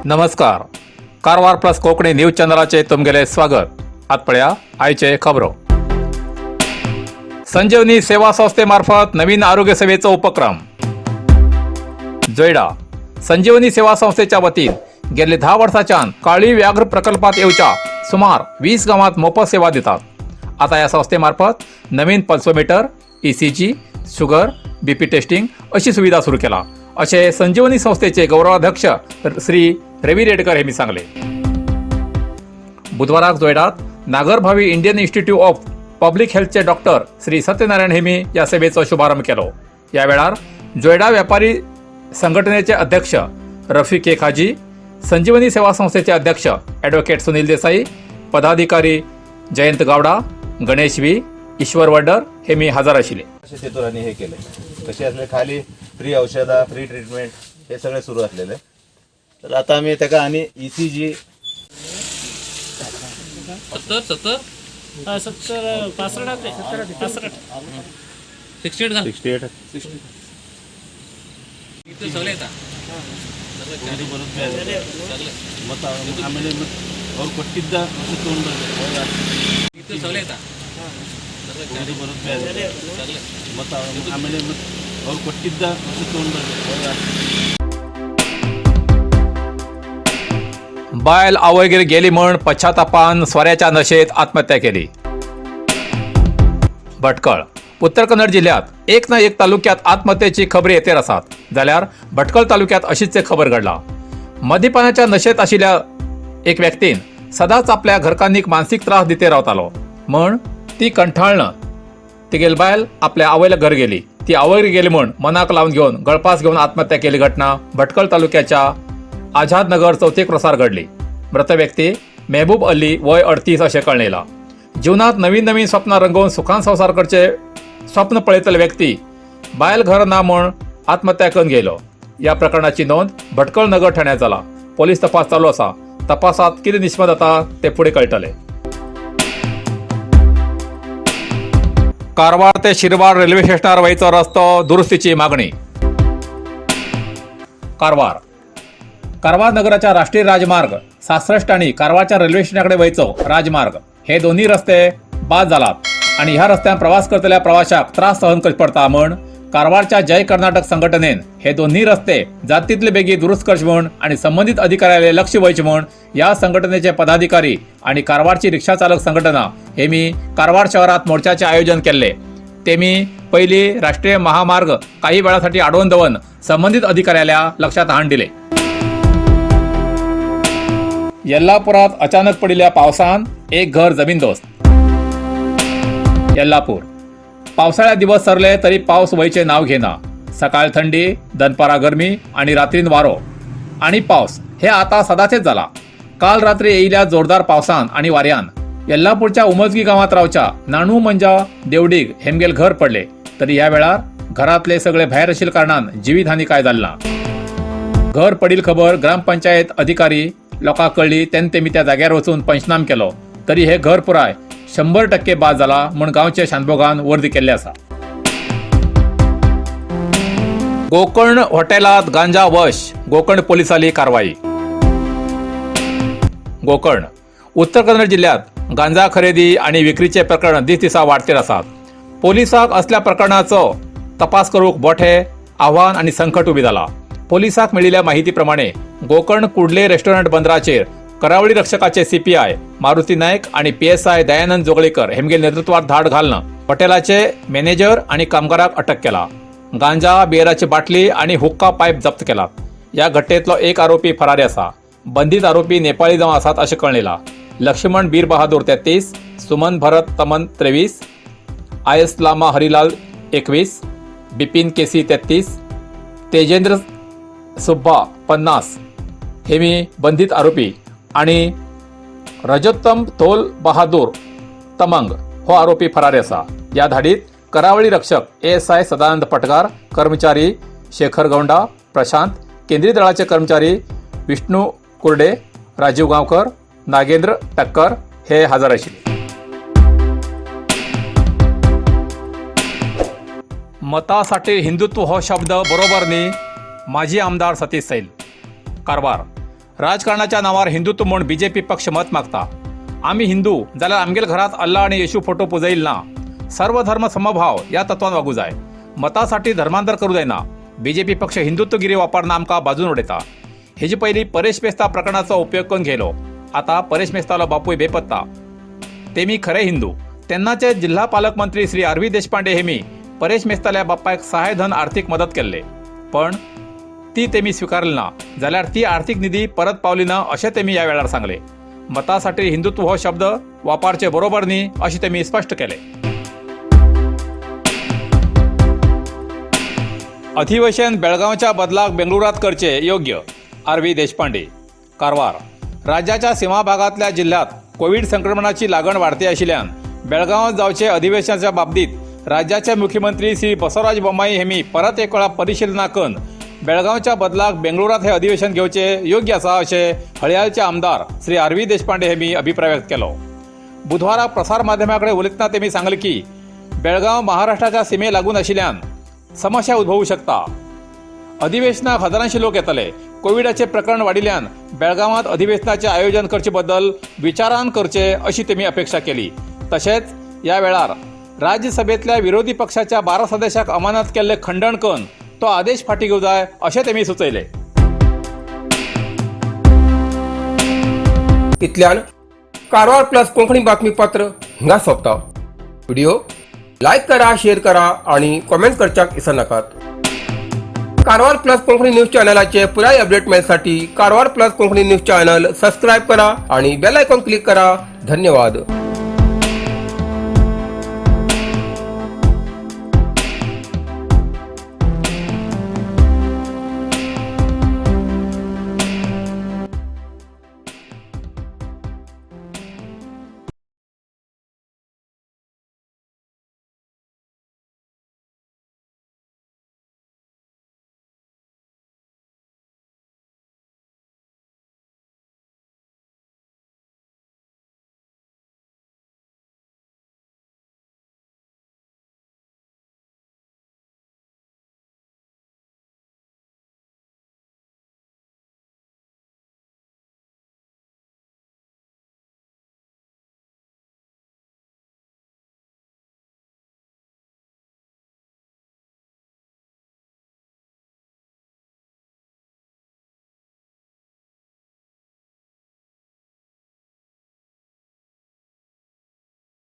नमस्कार, Karwar plus Konkani news चॅनलाचे तुमगेले स्वागत. आत पळया आयचे खबरो. संजीवनी सेवा संस्थेमार्फत नवीन आरोग्य सेवेचो उपक्रम. जोयडा संजीवनी सेवा संस्थेच्या वतीन गेले 10 वर्साच्यान काळी व्याघ्र प्रकल्पात येवच्या सुमार 20 गावात मोफत सेवा दितात. आता या संस्थेमार्फत नवीन pulsometer, ECG, sugar, BP testing अशी सुविधा सुरू केला, असे संजीवनी संस्थेचे गौरवाध्यक्ष श्री रवी रेडकर यांनी सांगले. बुधवाराक जोयडात Nagarbhavi Indian institute of public हेल्थचे डॉक्टर श्री सत्यनारायण हेमी या सेवेचो शुभारंभ केलो. या वेळार जोयडा व्यापारी संघटनेचे अध्यक्ष रफी के खाजी, संजीवनी सेवा संस्थेचे अध्यक्ष ॲडव्होकेट सुनील देसाई, पदाधिकारी जयंत गावडा, गणेश व्ही, ईश्वर वड्डर हे मी हजर आशिल्ले. असे तेतुरांनी हे केले कसे असले खाली फ्री औषधां, फ्री ट्रीटमेंट हे सगळे सुरू असलेले. तर आता आम्ही त्याका आणि E ECG. 70 70. 70 65 65. 68 घाल. 68. इथं सगळे येतात. सगळे. ಆಮೇಲೆ ಮತ್ತೆ ಅವ್ರು ಕೊಟ್ಟಿದ್ದ ಮತ್ತೆ ತೊಗೊಂಡು ಬರ್ಬೇಕು. इथं सगळे येतात. ಬರೋದು. सगळे. ಮತ್ತೆ ಆಮೇಲೆ ಮತ್ತೆ ಅವ್ರು ಕೊಟ್ಟಿದ್ದ ಮತ್ತೆ ತೊಗೊಂಡು ಬರ್ಬೇಕು. बायल आवयगेर गेली म्हण पश्चातापान सोऱ्याच्या नशेत आत्महत्या केली. भटकळ. उत्तर कन्नड जिल्ह्यात एक ना एक तालुक्यात आत्महत्येची खबरी येतेर आसात, जाल्यार भटकळ तालुक्यात अशीच एक खबर घडला. मद्यपानाच्या नशेत आशिल्ल्या एक व्यक्तीन सदांच आपल्या घरकान्नीक मानसीक त्रास दिते रावतालो म्हण ती कंठाळनं तिगेल बायल आपल्या आवयला घर गेली. ती आवयगेर गेली म्हण मनाक लावन घेवन गळपास घेवन आत्महत्या केली. घटना भटकळ तालुक्याच्या आझादनगर चौथे क्रॉसार घडली. मृत व्यक्ती मेहबूब अली, वय 38 अशें कळ्ळें. जीवनात नवीन नवीन स्वप्नां रंगोवन सुखान संवसार करचे स्वप्न पळयतले व्यक्ती बायल घर ना म्हण आत्महत्या करून गेलो. या प्रकरणाची नोंद भटकळ नगर ठाण्यात जाला. पोलीस तपास चालू आसा. तपासात कितें निष्पन्न जाता ते फुडें कळटलें. कारवार ते शिरवार रेल्वे स्टेशनार वयचो रस्तो दुरुस्तीची मागणी. कारवार. कारवार नगराच्या राष्ट्रीय राजमार्ग 66 आणि कारवारच्या रेल्वे स्टेशनाकडे वयचो राजमार्ग हे दोन्ही रस्ते बाद जालात आणि ह्या रस्त्यान प्रवास करतल्या प्रवाशाक त्रास सहन करचे पडता म्हण कारवारच्या जय कर्नाटक संघटनेन हे दोन्ही रस्ते जातीतले बेगी दुरुस्त करचे म्हण आणि संबंधित अधिकाऱ्याले लक्ष वयचे म्हण या संघटनेचे पदाधिकारी आणि कारवारची रिक्षा चालक संघटना हे मी कारवार शहरात मोर्चाचे आयोजन केल्ले. ते मी पहिली राष्ट्रीय महामार्ग काही वेळासाठी आडोवन दवरून संबंधित अधिकाऱ्याला लक्षात हाण दिले. येल्लापुरात अचानक पडिल्ल्या पावसान एक घर जमीनदोस्त. येल्लापूर. पावसाळ्या दिवस सरले तरी पावस वयचे नाव घेना. सकाळ थंडी, दनपारा गरमी आणि रात्रीन वारो आणि पावस हे आता सदाचेच जाला. काल रात्री येयल्या जोरदार पावसान आणि वाऱ्यान येल्लापूरच्या उमजगी गावात रावच्या नाणू मंजा देवडीग हेमगेल घर पडले, तरी ह्या वेळार घरातले सगळे भायर आशिल्ल्या कारणान जीवितहानी काय जाली ना. घर पडील खबर ग्रामपंचायत अधिकारी लोकांक कळ्ळी तेन्ना तेमी त्या जाग्यार वचून पंचनाम केलो, तरी हे घर पुराय 100% बाद जाला म्हूण गांवचे शानभोगान वर्दी केल्ले आसा. गोकर्ण हॉटेलात गांजा वश, गोकर्ण पोलिसांनी कारवाई. गोकर्ण. उत्तर कन्नड जिल्ह्यात गांजा खरेदी आणि विक्रीचे प्रकरण दीस दिसा वाडतेर आसात. पोलिसांक असल्या प्रकरणाचो तपास करूंक मोठे आव्हान आणि संकट उबी जाला. पोलिसांक मेळिल्ल्या माहिती प्रमाणे गोकर्ण कुडले रेस्टॉरंट बंदराचेर करावळी रक्षकाचे सीपीआय मारुती नायक आणि पीएसआय दयानंद जोगळेकर हेमगेल नेतृत्वात धाड घालणं हॉटेलाचे मॅनेजर आणि कामगाराक अटक केला. गांजा, बियराची बाटली आणि हुक्का पायप जप्त केला. या घटनेतलो एक आरोपी फरारी आसा. बंधित आरोपी नेपाळी जावन आसात अशें कळ्ळें. लक्ष्मण बीर बहादूर 33, सुमन भरत तमन 23, आयस लामा हरिलाल 21, बिपिन केसी 33, तेजेंद्र सुब्बा 50 हे मी बंधित आरोपी आणि रजोत्तम थोल बहादूर तमंग हो आरोपी फरारी आसा. या धाडीत करावळी रक्षक एएसआय सदानंद पटकार, कर्मचारी शेखर गौंडा, प्रशांत, केंद्रीय दळाचे कर्मचारी विष्णू कुर्डे, राजीव गावकर, नागेंद्र टक्कर हे हजर आशिल्ले. मतासाठी हिंदुत्व हो शब्द बरोबर न्ही, माजी आमदार सतीश सैल. कारवार. राजकारणाच्या नांवार हिंदुत्व म्हूण बीजेपी पक्ष मत मागता. आमी हिंदू जाल्यार आमगेल घरात अल्ला आणि येशू फोटो पुजईल ना. सर्व धर्म समभाव या तत्वान वागू जाय. मतासाठी धर्मांतर करू जायना. बीजेपी पक्ष हिंदुत्वगिरी वापरणं आमकां बाजून उडयता. हेजे पयलीं परेश मेस्ता प्रकरणाचो उपयोग करून घेयलो. आतां परेश मेस्तालो बापूय बेपत्ता. तेमी खरे हिंदू. तेन्नाचे जिल्हा पालकमंत्री श्री आर व्ही देशपांडे हेमी परेश मेस्ताल्या बापायक सहायधन आर्थिक मदत केल्ले, पण ती तेमी स्वीकारली ना जाल्यार ती आर्थिक निधी परत पावली ना अशें तेमी ह्या वेळार सांगले. मतासाठी हिंदुत्व हो शब्द वापरचे बरोबर न्ही अशें तेमी स्पश्ट केले. अधिवेशन बेळगांवच्या बदलाक बेंगळुरात करचे योग्य, आर व्ही देशपांडे. कारवार. राज्याच्या सीमा भागातल्या जिल्ह्यात कोविड संक्रमणाची लागण वाढती आशिल्ल्यान बेळगांवात जावचे अधिवेशनाच्या बाबतीत राज्याचे मुख्यमंत्री श्री बसवराज बोम्माई हेमी परत एक वेळा परिशिलना करून बेळगांवच्या बदलाक बेंगळुरात हे अधिवेशन घेवचे योग्य आसा अशें हळयाळचे आमदार श्री आर व्ही देशपांडे हेमी अभिप्राय व्यक्त केलो. बुधवारा प्रसार माध्यमाकडे उलयतना तेमी सांगले की बेळगांव महाराष्ट्राच्या सीमे लागून आशिल्ल्यान समस्या उद्भवू शकता. अधिवेशनाक हजारांशी लोक येतले. कोविडाचे प्रकरण वाडिल्ल्यान बेळगांवात अधिवेशनाचे आयोजन करचे बद्दल विचारान करचे अशी तेमी अपेक्षा केली. तशेंच ह्या वेळार राज्यसभेतल्या विरोधी पक्षाच्या 12 सदस्यांक अमानत केल्ले खंडण करून तो आदेश फाटी घेवंक जाय अशें तेमी सुचयले. इतल्यान कारवार प्लस कोंकणी बातमीपत्र हिंगा सोंपता. व्हिडिओ लायक करा, शेअर करा आणि कॉमेंट करच्याक विसरनाकात. कारवार प्लस कोंकणी न्यूज चॅनलाचे पुराय update मेळसाठी Karwar plus Konkani news channel subscribe करा आणि बेल आयकॉन क्लिक करा. धन्यवाद.